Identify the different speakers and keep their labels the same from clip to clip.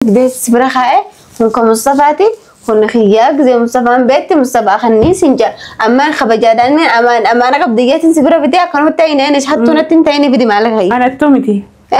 Speaker 1: Fidees bira kaa'e kun kan Mustafaati, kun kiyyaa. Gizee Mustafaan beetti Mustafaa kanniis hin jaa ammaan kabajaadhaan amaan amaana qabdiyyeetiin si bira fidee akkanumatti ta'in hattuu natti hin ta'in, fidi maallaqa kiyya.
Speaker 2: Anattuu miti.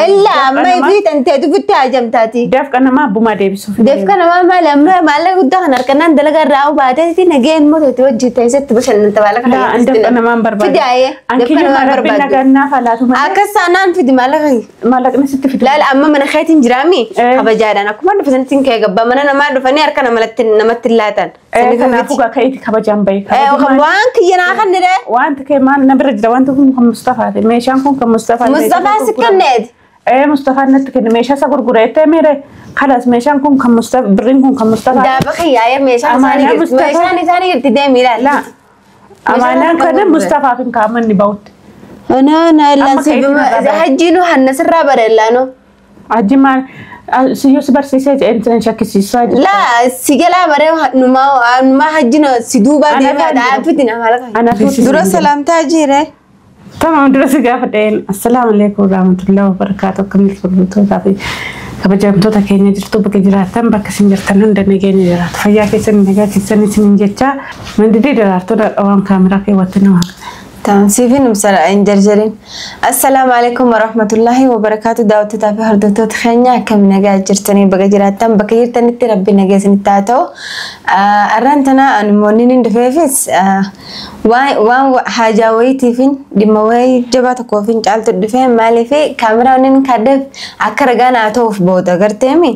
Speaker 1: Illa amma fi tanteetu fitti hajamtaati.
Speaker 2: Dafqa namaa abbumaa deebisuuf.
Speaker 1: Dafqa namaa maali? Amma maallaqa guddaa kan harkannaan dalagaa irraa baateeti nageen immoo itti hojii teessatti bashannanta maallaqa.
Speaker 2: Laa, an dafqa namaa hin barbaadu.
Speaker 1: Fidi ayee.
Speaker 2: An
Speaker 1: Dafqa
Speaker 2: kiyyuma
Speaker 1: namaa hin
Speaker 2: rabbiin
Speaker 1: barbaadu.
Speaker 2: nagannaaf alaatu malee.
Speaker 1: Akkas taanaan fidi maallaqa kiyya.
Speaker 2: Maallaqni sitti fidu.
Speaker 1: Laala, amma mana keetiin jiraami
Speaker 2: Eh.
Speaker 1: Kabajaadhaan akkuma dhufanitti kee gabbaa mana namaa dhufanii harka namatti namatti hin laatan.
Speaker 2: Kanaafuu gaa ka'iiti kabajaan bahi.
Speaker 1: Waan kiyya naa kan nire.
Speaker 2: Wanti kee maal na bira jira? Wanti kun kan Mustafaati. Meeshaan kun kan Mustafaati.
Speaker 1: Mustafaa si kenneeti.
Speaker 2: Mustafaan natti kenne, meeshaa isa gurgureettee miire. Kalas, meeshaan kun kan Mustafa, birriin kun kan Mustafaati.
Speaker 1: Daaba kiyyaa'ee meeshaan isaanii
Speaker 2: Amaanaa
Speaker 1: jirti.
Speaker 2: Mustafaa.
Speaker 1: Meeshaan isaanii jirti, deemi ilaali.
Speaker 2: Laa. Amaanaan kana Mustafaaf hin kaa'amanni bahutti.
Speaker 1: Na na illaan
Speaker 2: Amma
Speaker 1: si
Speaker 2: ka'eetu narraa bara.
Speaker 1: Hajjiinu hanna sirraa bara illaanoo.
Speaker 2: Hajji maal siyyuu si barsiisee jedheen sin shakkisiisaa jirta.
Speaker 1: Laa, si jalaa baree numaa numaa hajjiin si duubaa
Speaker 2: Ana
Speaker 1: deemaa
Speaker 2: kan
Speaker 1: dhaa
Speaker 2: jiru.
Speaker 1: fitina maallaqa.
Speaker 2: Anatu
Speaker 1: Dura salaamtaa jiire.
Speaker 2: Tamam, dura si gaafadheen. Assalaamu alaikum warahmatullahi wabarakaatuh. Akkam jirtu, hordoftoota fi kabajamtoota keenya? Jirtu bakka jiraattan, bakka isin jirtan hunda nageenya jiraatu, fayyaa keessan, nagaa keessan isinin jecha. Mandidee daraartuu waan kaameraa keewwatte nama.
Speaker 1: Tamam, siifin ibsara hin jarjarin. Assalaamu alaikum warahmatullahi wabarakaatu. Daawwattootaa fi hordoftoota keenya, akkam nagaa jirtanii? Bakka jiraattan, bakka jirtanitti rabbi nagaa isinitti haa ta'u. Arraan tana namoonni hin dhufeefis waan haajaa wayiitiifin, dhimma wayii jabaa tokkoofin caaltu dhufee. Maaliif kaameraa wanni kaaddeef akka ragaa naa ta'uuf booda garteemi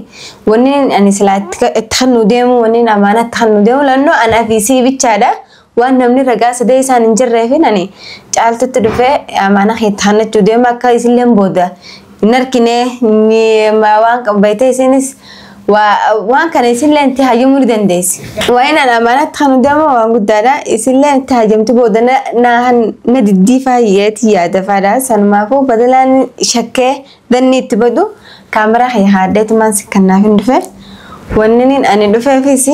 Speaker 1: wanni ani silaa itti kannu deemu, wanni amaanaa itti kannu deemu lannoo anaa fi sii bichaadha. Waan namni ragaa sadee isaan hin jirreefin ani caaltutti dhufee amaana itti kannachuu deema, akka isilleen booda hin argine waan qabatee isinis waan kana isillee itti hayyamuu ni dandeessi. Waa'een ani amaanaa itti kanu deema waan guddaadha. Isillee itti hayyamtu booda na diddiifaa yeeti yaadafaadha. Sanumaafuu badalaan shakkee danni itti badu kaameraa haaddeetumaan si kannaaf hin dhufe. Wanni ani dhufeefis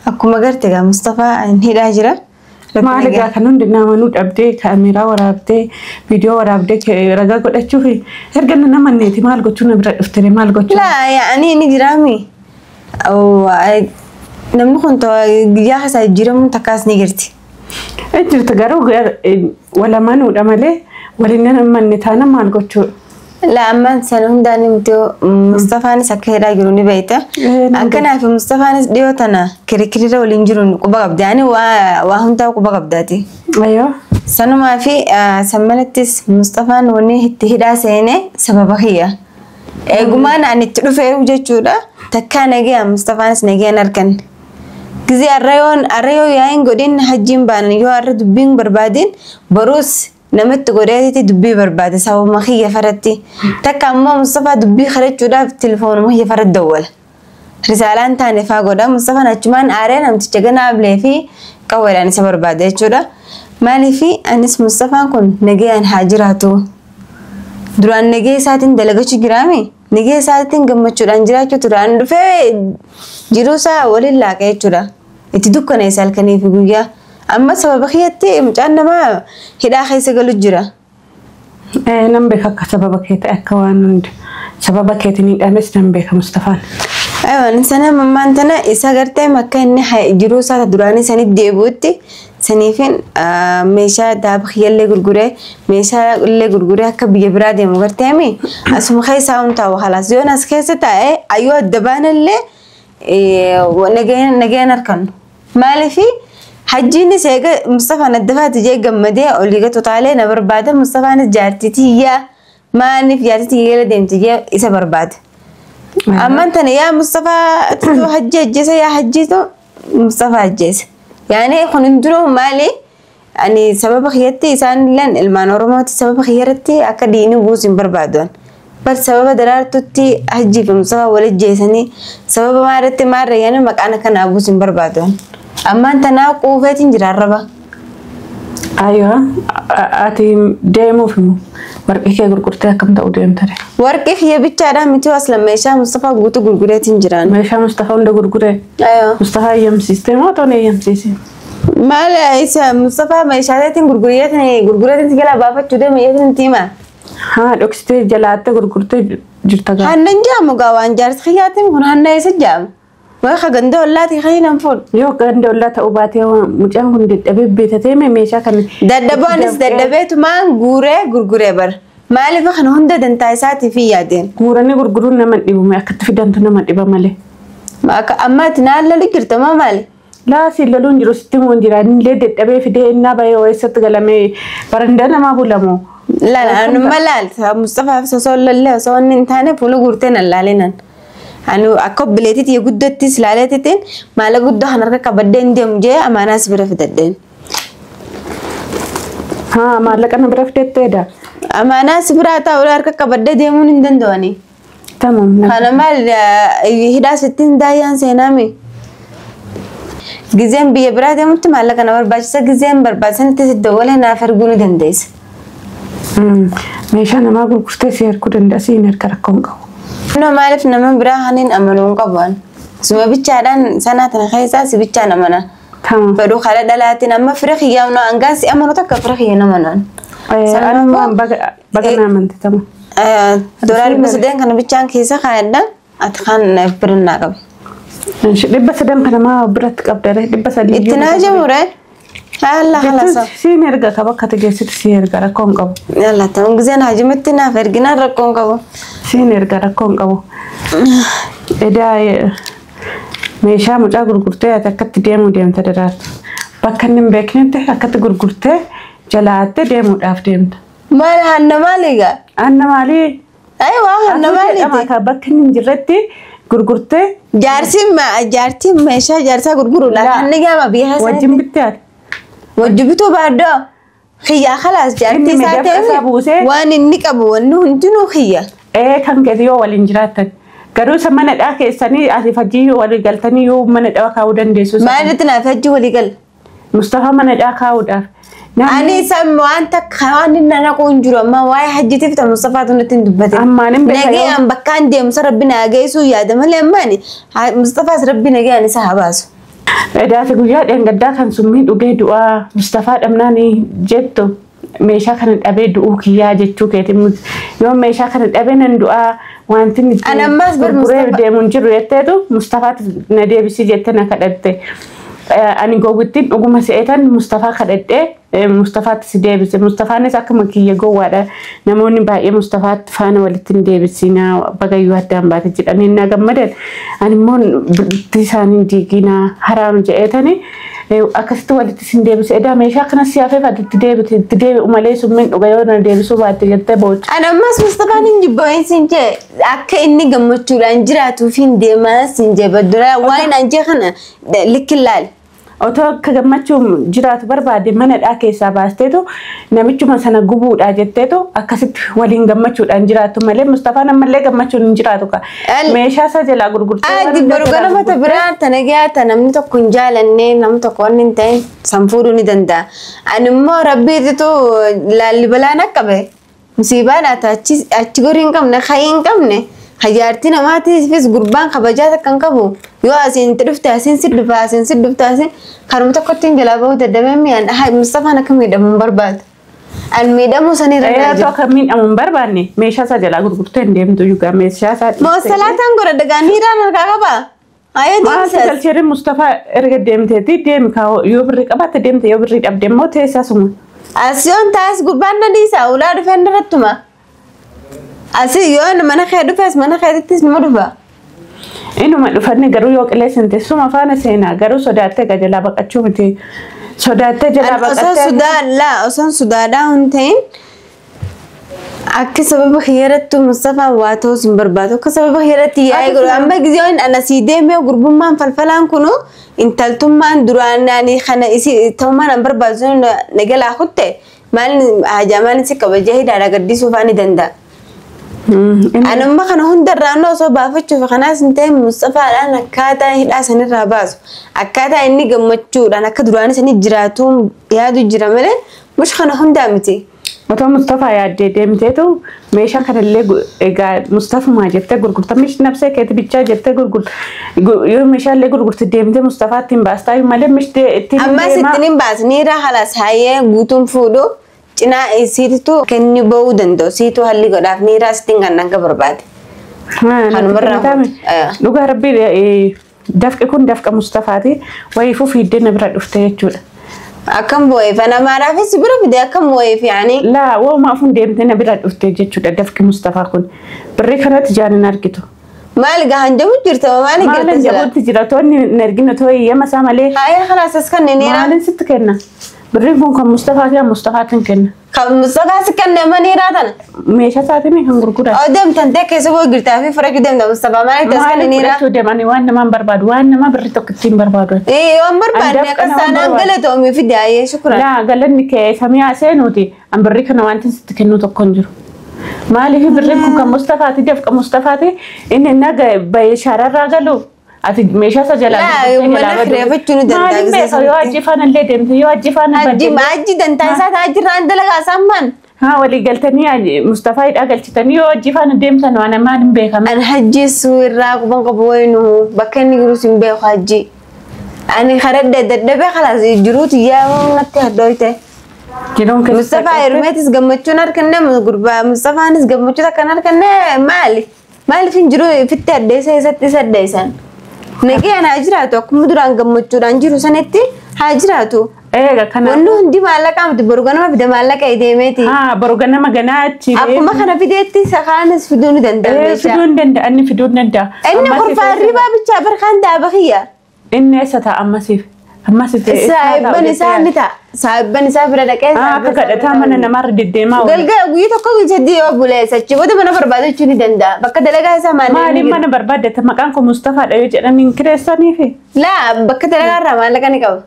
Speaker 1: akkuma garte gaa Mustafaa hidhaa jira.
Speaker 2: Maal egaa kan hundi namanuu dhabdee kaameraa waraabdee, viidiyoo waraabdee ragaa godhachuuf erga na namanneeti maal gochuu na bira dhuftere, maal gochuu?
Speaker 1: Laa, yaa'anii ni jiraami. Namni kun guyyaa keessaa jijjiiramuun takkaas ni jirti.
Speaker 2: Jirti, garuu walamanuudha malee waliin namanne taana maal gochuu?
Speaker 1: Laa, ammaan sana hundaan miti, Mustafaanis akka hidhaa jiru ni beekta. Akkanaa fi Mustafaanis dhiyoo tana kirikirira waliin jiru quba qabdi. Ani waa hundaa quba qabdaati.
Speaker 2: Ayyoo.
Speaker 1: Sanumaa fi san malattis Mustafaan wanni itti hidhaa seene sababa kiyya. Eegumaan ani itti dhufee jechuudha. Takkaa nagaya Mustafaanis nagayaan arganne. Gizee har'a yoo yaa'iin godhin hajjiin baanan, yoo har'a dubbiin barbaadin boruus namatti godheetitti dubbii barbaade sababuma kiyya faratti. Takka ammoo Mustafaa dubbii kadhachuudhaaf telefoonuma kiyya faratti dawwala. Risaalaan taane faa godha. Mustafaan achumaan aaree namticha gana ablee fi qawweedhaan isa barbaade jechuudha. Maaliif anis Mustafaan kun nagayaan haa jiraatu. Duraan nagee isaatiin dalagachuu jiraami. Nagee isaatiin gammachuudhaan jiraachuu duraan dhufee jiruusaa waliin laaqa jechuudha. Itti dukkaneessa halkanii fi guyyaa. Amma sababa kiyyatti mucaan namaa hidhaa keessa galu jira.
Speaker 2: Nan beeka akka sababa kee ta'e, akka waan hundi sababa keetiin hidhames nan beeka Mustafaan.
Speaker 1: Aywa, sana mammaan tana isa gartee akka inni jiruu isaa duraanii sanitti deebi'utti saniifin meeshaa daaba kiyyallee gurguree, meeshaa illee gurguree akka biyya biraa deemu garteemi asuma keessaa hun taa'u halaas yoon as keessa taa'e ayyoo adda baanallee nagayaan harkannu. Maaliifi hajjiinis eega Mustafaan adda faati jee gammadee olii gatu taalee na barbaada. Mustafaanis jaartii tiyyaa maaliif jaartii tiyya jala deemti jee isa barbaada. Amman tana yaa Mustafaa hajji ajjeese, yaa hajjiitu Mustafaa ajjeese. Yaani kun hundinuu maali? Ani sababa kiyyatti isaan illeen ilmaan Oromooti, sababa kiyyarratti akka diinii buusu hin barbaadan. Bal sababa daraartutti hajjii fi Mustafaa wal ajjeesanii sababa maalirratti maarra yaani maqaan akkanaa buusu hin barbaadan. Ammaan tanaa quufeetiin jira arraba.
Speaker 2: Ayyoo, ati deemuuf immoo warqii kee gurgurtee akkam ta'u deemtare?
Speaker 1: Warqii kiyya bichaadhaan miti, aslan meeshaa Mustafaa guutuu gurgureetiin jiraan.
Speaker 2: Meeshaa Mustafaa hunda gurguree?
Speaker 1: Ayyoo.
Speaker 2: Mustafaa eeyyamsiistee moo toon eeyyamsiisin?
Speaker 1: Maal isa Mustafaa meeshaaleetiin gurgureetiin gurgureetiin si jalaa baafachuu deema yeetiin tiima.
Speaker 2: Haa, dhoksitee jalaattee gurgurtee jirta gaa.
Speaker 1: Hannan jaamu gaa waan jaarsi kiyyaatiin kun hanna eessa jaamu? Wayi ganda ollaatii kan fuudhu.
Speaker 2: Yoo ganda ollaa ta'uu baatee mucaan kun dadhabee beetatee meeshaa kana.
Speaker 1: Dadhaboonis dadhabeetumaan guuree gurguree bara. Maaliif kana hunda dantaa isaatiif hin yaadeen?
Speaker 2: Guuranii gurguruun nama dhibu akkatti fidantu nama dhiba malee.
Speaker 1: Amma ati naan lalu jirta moo maali?
Speaker 2: Laa siin laluun jiru sitti moo jira illee dadhabee fidee innaa bahee eessatti galamee barandaa namaa bulamoo.
Speaker 1: Laala anuma laal Mustafaaf osoo lallee osoo inni hin taane fuula guurtee nan laalinan. Anu akka obboleettiitti guddattis laaleettiin maala guddoo kan harka qabadhee hin deemu jee amaanaas bira fidadheen.
Speaker 2: Haa maallaqa na bira fidatteedha.
Speaker 1: Amaanaas biraa taa'uu harka qabadhee deemuun hin danda'ani.
Speaker 2: Tamam.
Speaker 1: Kana maal hidhaa sittiin daayyaan seenaami. Gizeen biyya biraa deemutti maallaqa na barbaachisa gizeen barbaachisanitti si dawwalee naaf erguu ni dandeessa.
Speaker 2: Meeshaa namaa gurgurtee si erguu danda'a si hin erga rakkoo hin qabu.
Speaker 1: No maaliif nama biraa haniin amanuu hin qabu. Suma bichaadhaan sanaa tana keessaa si bichaan amana.
Speaker 2: Tamam.
Speaker 1: Fedhuu kala dhalaatiin amma fira kiyyaa no hangaan si amanu takka fira kiyya nama noon.
Speaker 2: Anuma baga na amante tamam.
Speaker 1: Doolaar 300 kana bichaan keessa kaayadha. Ati kan bira naa qabe.
Speaker 2: 300 kana maa biratti qabda 300.
Speaker 1: Itti naa jamure. Yalla khalas.
Speaker 2: Siin erga qaba akka geessitu si erga rakkoo hin qabu.
Speaker 1: Yalla ta'uun gizeen hajimutti naaf erginaan rakkoo hin qabu.
Speaker 2: Siin erga rakkoo hin qabu. Edaa meeshaa mucaa gurgurtee ati akkatti deemuu deemta daraartu. Bakka inni hin beeknetti akkatti gurgurtee jalaattee deemuudhaaf deemta.
Speaker 1: Maal hanna maali egaa?
Speaker 2: Hanna maalii?
Speaker 1: Aywa hanna maaliiti?
Speaker 2: Bakka inni hin jirretti gurgurtee.
Speaker 1: Jaartiin meeshaa jaarsaa gurguruudha. Hanni gaama biyya
Speaker 2: keessatti. Wajjin bittee ati.
Speaker 1: Wajji bituu baadhoo. Xiyyaa khalaas jaartii isaa ta'e waan inni qabu wanni hundinuu xiyya.
Speaker 2: Kan keessa yoo waliin jiraatan. Garuu isa mana dhaa keessanii asii fajjii yoo walii galtanii yoo mana dhaa kaa'uu dandeessu.
Speaker 1: Maalitti naaf hajji walii gala?
Speaker 2: Mustafaa mana dhaa kaa'uudhaaf.
Speaker 1: Ani isa waan takka waan inni naquu hin jiru amma waa'ee hajjitiif ta'u Mustafaatu nutti hin dubbatin.
Speaker 2: Ammaan hin beeka yoo.
Speaker 1: Nagayaan bakka deemsa rabbi naa geessuu yaada malee ammaani Mustafaas rabbi nagayaan isa haa baasu.
Speaker 2: Edaati guyyaa dheengaddaa kan summii dhugee du'aa Mustafaa dhabnaan jettu meeshaa kana dhabee du'uu kiyyaa jechuu keeti. Yoo meeshaa kana dhabee nan du'aa wanti gurguree deemu hin jiru jetteetu Mustafaatti na deebisii jettee na kadhatte. Ani gowwittiin dhuguma se'etan Mustafaa kadhadhee Mustafaatti si deebise. Mustafaanis akkuma kiyya gowwaadha. Namoonni baay'ee Mustafaatti faana walitti hin deebisinaa bagayyuu addaan baate jedhanii na gammadan. Ani immoo bultii isaanii diiginaa haraam jedheetani akkasitti walitti sin deebise. Edaa meeshaa kanas si hafeef ati itti deebite itti deebi'u malee summiin dhuga yoo na deebisuu baatte jettee boocha.
Speaker 1: Ani ammas Mustafaan hin jibbaa'in siin jee akka inni gammachuudhaan jiraatuuf hin deemaa siin jee baddura waan an jee kana likki laali.
Speaker 2: Otoo akka gammachuun jiraatu barbaade mana dhaa keessaa baasteetu namichuma sana gubuudha jetteetu akkasitti waliin gammachuudhaan jiraatu malee Mustafaan ammallee gammachuun hin jiraatu ka. Meeshaa isaa jalaa gurgurtee.
Speaker 1: Adi baru mata biraa tana gaata namni tokko hin jaalanne namni tokko waan hin ta'in san fuudhuu ni danda'a. Ani immoo rabbiititu laalli balaan akka bahe musiibaan achi gorii hin qabne hayii hin qabne. Hajaartii namaatiifis gurbaan kabajaa takka hin qabu. Yoo asiin itti dhufte asiin si dhufa asiin si dhufte asiin karuma tokkotti hin jalaa bahuu dadhabee mi'aan Mustafaan akka miidhamu hin barbaadu. An miidhamuu sanii irra
Speaker 2: naa jiru. Akka miidhamu hin barbaanne meeshaa isaa jalaa gurgurtee hin deemtu yuugaa meeshaa isaa.
Speaker 1: Moosalaataan godha dagaan hiiraan harkaa qabaa. Ayee
Speaker 2: deemsas. Maal galcheerri Mustafaa erga deemteeti deemi kaa'u yoo birrii qabaatte deemte yoo birrii dhabde immoo teessaa suma.
Speaker 1: Asiyoon taas gurbaan na dhiisa ulaa dhufeen irrattuma. Asi yoo mana kee dhufes mana keetittis nima dhufa.
Speaker 2: Inuma dhufanni garuu yoo qilleensinte suma faana seenaa garuu sodaattee jalaa baqachuu miti. Sodaattee jalaa baqattee.
Speaker 1: Osoon sodaadhaa hin ta'in akka sababa xiyyeeratti Mustafaan waa ta'uus hin barbaadu. Akka sababa xiyyeeratti yaa'ee godhu. Amma gizeewwan ana sii deemee gurbummaan falfalaan kunu intaltummaan duraan ani kana isii ta'ummaan an barbaadu na galaa kutte maal hajaamaan si kabajee hidhaadha gaddisuu fa'aa ni danda'a. Anumma kana hundarraa osoo baafachuuf kanaas hin ta'in Mustafaadhaan akkaataa hidhaa sanirraa baasu akkaataa inni gammachuudhaan akka duraan sanii jiraatu yaadu jira malee mush kana hundaa miti.
Speaker 2: Otoo Mustafaa yaaddee deemteetu meeshaa kanallee egaa Mustafumaa jettee gurgurta mishi nabsee keeti bichaa jettee gurgurta yoo meeshaalee gurgurte deemtee Mustafaatti hin baastaa malee mishti ittiin
Speaker 1: Ammas ittiin hin baasni irraa halas hayyee guutuun fuudhu. Cinaa isiitu kenni bahuu danda'u siitu halli godhaaf niiraa sitiin kan hanga barbaade. Kanumarraa
Speaker 2: Dhugaa rabbii dafqi kun dafqa Mustafaati. Wayiifuu fiiddee na bira dhufte jechuudha.
Speaker 1: Akkam boo'eef ana maaraafis bira fide akkam boo'eef yaani.
Speaker 2: Laa walumaa afuun deemtee na bira dhufte jechuudha dafqi Mustafaa kun. Birrii kanatti ijaan hin argitu.
Speaker 1: Maal gahan jabu jirta maal
Speaker 2: Maal
Speaker 1: garta jira?
Speaker 2: jabuutti jira toonni hin arginu too eeyyama isaa malee.
Speaker 1: Haaya khalaas as kanneen
Speaker 2: Maalin sitti kenna? Birriin kun kan Mustafaati Mustafaatiin kenna.
Speaker 1: Kan Mustafaa si kenne maniiraa tana.
Speaker 2: Meeshaa isaatiin kan gurguran.
Speaker 1: Oo deemtan ta'e keessa boo girtaa fi fudhachuu deemta Mustafaa maal itti as
Speaker 2: Maaliif
Speaker 1: kanneen
Speaker 2: fudhachuu deemanii waan namaan barbaadu waan nama birrii tokko ittiin barbaadu.
Speaker 1: Ee waan barbaadne
Speaker 2: Andaaf
Speaker 1: akka
Speaker 2: kana waan
Speaker 1: saanaan
Speaker 2: barbaadu.
Speaker 1: galatoomii fide ayyee shukuran.
Speaker 2: Laa galanni kee samiyaa seenuuti an birrii kana wanti sitti kennu tokko hin jiru. Maaliif birriin kun kan Mustafaati dafqa Mustafaati inni naga bahee shaararraa galu ati meeshaa isa jalaa
Speaker 1: Laa,
Speaker 2: gurgurtee
Speaker 1: mana
Speaker 2: jalaa baddu.
Speaker 1: kireeffachuu ni danda'a
Speaker 2: Maaliin
Speaker 1: gisee
Speaker 2: beeka yoo
Speaker 1: sanatti.
Speaker 2: achi faana illee deemte yoo achi faana
Speaker 1: Hajji
Speaker 2: badde.
Speaker 1: hajji dantaa isaa ta'a jiraan dalagaa isaan maan.
Speaker 2: Haa walii galtanii Mustafaa hidhaa galchitanii yoo achi faana deemtan waan maal hin beekame.
Speaker 1: An hajji suuraa quban qabu wayinu bakka inni jirus hin beeku hajji. Ani karadde dadhabee khalaas jiruutu yaa natti hadhooyte.
Speaker 2: Jiruun keessa
Speaker 1: Mustafaa Hirmeetis gammachuun arganne gurbaa Mustafaanis gammachuu takkan arganne maali? Maaliif hin jiru fitti addeessa isatti isa addeessan? Nagayaan haa jiraatu akkuma duraan gammachuudhaan jiru sanitti haa jiraatu.
Speaker 2: Eega kana.
Speaker 1: Wanni hundi maallaqa miti boru ganama fide maallaqa deemeeti.
Speaker 2: Haa boru ganama ganaa achi.
Speaker 1: Akkuma kana fideetti sakaanis fiduu ni danda'a
Speaker 2: Ee,
Speaker 1: meeshaa.
Speaker 2: fiduu hin danda'a inni fiduu hin danda'a.
Speaker 1: Inni
Speaker 2: Ammas
Speaker 1: kurfaa
Speaker 2: eessa-
Speaker 1: hirribaa bichaa barkaan daaba kiyya.
Speaker 2: Inni eessa ta'a ammasiif? Ammasiif eessa ta'a
Speaker 1: Saayibban isaa ni ta'a. Saayibban isaa bira dhaqee.
Speaker 2: Akka kadhataa mana namaarra deddeemaa oola.
Speaker 1: Galgala guyyaa tokko sadii yoo bulee achi booda mana barbaadachuu ni danda'a. Bakka dalagaa isaa maallaqa
Speaker 2: Maaliif
Speaker 1: ni
Speaker 2: mana barbaaddata maqaan kun Mustafaadha yoo jedhan hin kireessaniifi?
Speaker 1: Laa bakka dalagaa irraa maallaqa ni qaba.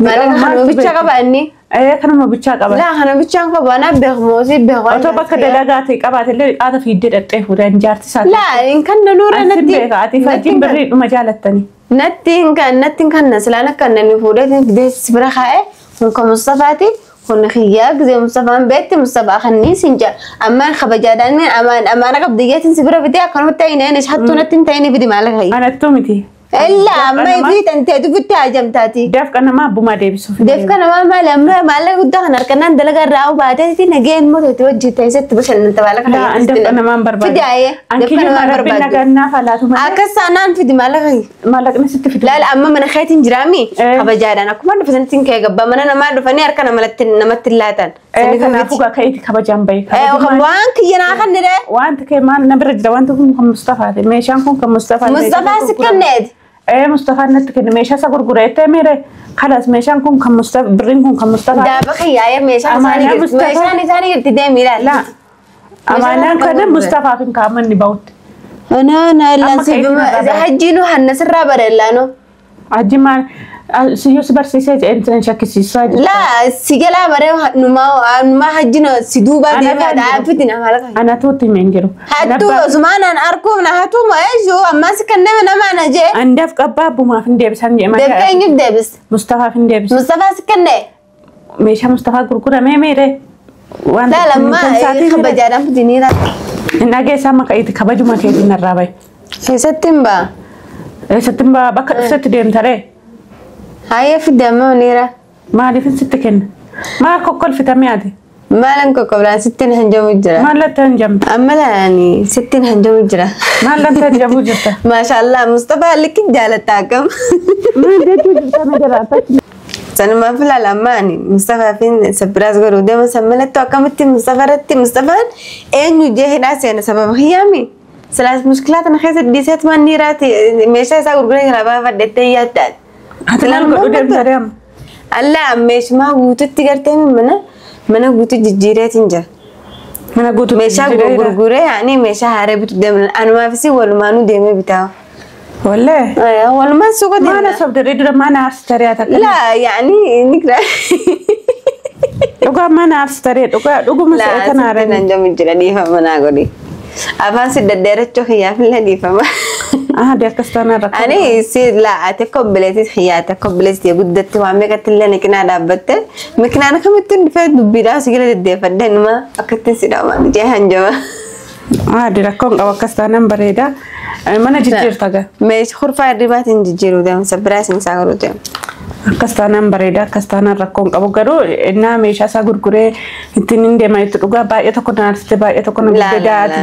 Speaker 1: Maallaqa kanuma bichaa qaba inni.
Speaker 2: Ee kanuma bichaa qaba.
Speaker 1: Laa kana bichaan qaba anaa beeku moosii beeku.
Speaker 2: Otoo bakka dalagaa ta'e qabaate illee qaata fiiddee dhaqxee fuudhan jaarti isaa.
Speaker 1: Laa hin kan nuura
Speaker 2: Ansin
Speaker 1: natti.
Speaker 2: beeka ati fajjiin birrii dhuma jaalattani.
Speaker 1: Natti hin kan natti hin kan silaan akka inni fuudhee fidee bira kaa'e kun kan Mustafaati kun kiyyaa gisee Mustafaan beetti Mustafaa kannii siin jaa ammaan kabajaadhaan amaan amaana qabdiyyaatiin si bira fidee akkanumatti ta'in inni hattuu natti hin ta'in fidi maallaqa kiyya.
Speaker 2: Anattuu miti.
Speaker 1: Illa amma fi tanteetu fitti hajamtaati.
Speaker 2: Dafqa namaa abbumaa deebisuuf.
Speaker 1: Dafqa namaa maali amma maallaqa guddaa kan harkannaan dalagaa irraa baateeti nageen moototti hojii ta'esetti bashannanta maallaqa
Speaker 2: Laa an dafqa namaan barbaadu.
Speaker 1: Fidi ayyee
Speaker 2: An
Speaker 1: dafqa
Speaker 2: kiyyuma
Speaker 1: namaan
Speaker 2: rabbiin
Speaker 1: barbaadu.
Speaker 2: nagaan naaf laatu malee.
Speaker 1: Akkas taanaan fidi maallaqa kiyya.
Speaker 2: Maallaqni sitti fidu.
Speaker 1: Laala amma mana keetiin jiraami
Speaker 2: Eh.
Speaker 1: kabajaadhaan akkuma dhufanitti kee gabbaa mana namaa dhufanii harka namatti namatti hin laatan.
Speaker 2: Ee, Kanaafuu gaa ka'eeti kabajaan bahe.
Speaker 1: Waan kiyya naa kan nidhe
Speaker 2: Wanti kee maal na bira jira wanti kun kan Mustafaati. Meeshaan kun kan Mustafaati.
Speaker 1: Mustafaa si kenneeti.
Speaker 2: Ee Mustafaan natti kenne meeshaa isa gurgureettee miire kalas meeshaan kun kan Mustafa birriin kun kan Mustafaati.
Speaker 1: Daaba kiyyaa'ee meeshaan isaanii
Speaker 2: Amaanaa
Speaker 1: jirti.
Speaker 2: Mustafaa.
Speaker 1: Meeshaan isaanii jirti deemi ilaali.
Speaker 2: Laa amaanaan kana Mustafaaf hin kaa'amanni bahutti.
Speaker 1: Anaa naa
Speaker 2: Amma
Speaker 1: illaan
Speaker 2: ka'eeti narraa bara.
Speaker 1: hajjiinu hanna sirraa bara illaanoo.
Speaker 2: Hajji maal siyyoo si barsiisee jedheen sin shakkisiisaa jira.
Speaker 1: Laa si jalaa baree numaa numaa hajjiin si duubaa
Speaker 2: Ana
Speaker 1: deemaa
Speaker 2: kan jiru.
Speaker 1: dhaabbitti nama lafa.
Speaker 2: Anatu itti himee hin jiru.
Speaker 1: Hattuu osumaanaan arguuf na hattuu ma eeyyuu ammas kan nama namaa na jee.
Speaker 2: Andaaf qabbaa abbumaaf hin deebisan jee
Speaker 1: Deebitee
Speaker 2: malee.
Speaker 1: eenyuuf deebis?
Speaker 2: Mustafaaf hin deebisan.
Speaker 1: Mustafaa si kenne.
Speaker 2: Meeshaa Mustafaa gurguramee miire. Waan
Speaker 1: Laala ammaa kabajaadhaan fidiniira.
Speaker 2: Hin dhageessaa maqaa kabajuma keetiin narraa bahe.
Speaker 1: Keessatti hin ba'a.
Speaker 2: Eessatti hin ba'a bakka dhufsetti deemtaree.
Speaker 1: Hayyee fidde amma maniira.
Speaker 2: Maaliif sitti kenna? Maal kokkolfitame ati?
Speaker 1: Maalan kokkolfaan sittiin hanjamu jira.
Speaker 2: Maal latta hin jamtu?
Speaker 1: Amma laani sittiin hanjamu jira.
Speaker 2: Maal latta hin jamuu jirta?
Speaker 1: Maashaallah Mustafaa likki jaalatta akkam.
Speaker 2: Maal jechuu jirta na jalaata?
Speaker 1: Sanumaaf ilaala amma ani Mustafaa fi Sabiraas godhuu deema san malattuu akkamitti Mustafaa irratti Mustafaan eenyu jee hidhaa seena sababa hiyyaami. Silaas mushkilaa tana keessa dhiiseet waan niiraati meeshaa isaa gurguree kana baafadhettee yaaddaati.
Speaker 2: Ati maal godhuu deemta deema?
Speaker 1: Allah meeshumaa guututti gartee mana mana guutuu jijjiireetiin jira.
Speaker 2: Mana guutuu
Speaker 1: Meeshaa gurguree yaani meeshaa haaraa bitu deemna. Anumaafis walumaanuu deemee bitaa.
Speaker 2: Wallee.
Speaker 1: Walumaan suuqa
Speaker 2: Maana
Speaker 1: deemna.
Speaker 2: sobdaree dura mana aarsitaree ati akka.
Speaker 1: Laa yaani ni gira.
Speaker 2: Dhugaa mana aarsitaree dhugaa dhuguma
Speaker 1: Laa
Speaker 2: si'a
Speaker 1: sittiin
Speaker 2: tanaaranii.
Speaker 1: hanjamu jira dhiifama naa godhi. Afaan si daddeerachuu xiyyaafillee dhiifama.
Speaker 2: Ah, de akkas taanaan rakkoo.
Speaker 1: Ani si laa ati akka obboleettii xiyyaate akka obboleettii guddatti waan meeqatti illee niqinaa dhaabbatte mikinaan akkamittiin dhufee dubbiidhaa si gala deddeeffadhe numa akkattiin si dhaamaan jee hanjama.
Speaker 2: Ah, de rakkoon qabu akkas taanaan bareeda. Mana jijjiirta gaa.
Speaker 1: Meeshaa kurfaa hirribaatiin jijjiiruu deema. Sabbiraa isin isaa godhuu deema.
Speaker 2: Akkas taanaan bareeda, akkas taanaan rakkoon qabu, garuu innaa meeshaa isaa gurguree ittiin hin deema itti dhugaa baay'ee tokko na aarsite, baay'ee tokko na gudde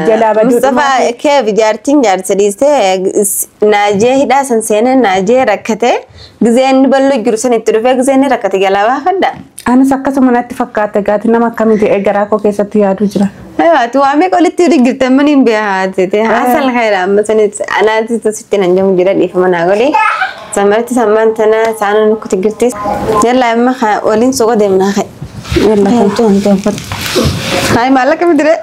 Speaker 2: jalaa baduu.
Speaker 1: Mustafaa keef jaartiin jaarsa dhiistee naajee hidhaa san seenee naajee rakkatee gizee inni bal'oo jiru san itti dhufee gizee inni rakkate jalaa baafadha.
Speaker 2: Anis akkasuma natti fakkaate, gaati nama akkamii ta'e garaa koo keessatti yaaduu jira.
Speaker 1: Ati waa meeqa olitti jirtan mana hin beekaate. Haasal khayra amma sanis anaati sitti nan jamu jira, dhiifama naa godhi. Samarti sammaan tana saana nukkuti girtis. Yalla amma waliin suuqa deemnaa ka'e.
Speaker 2: Yalla.
Speaker 1: Hai, maallaqa fidire.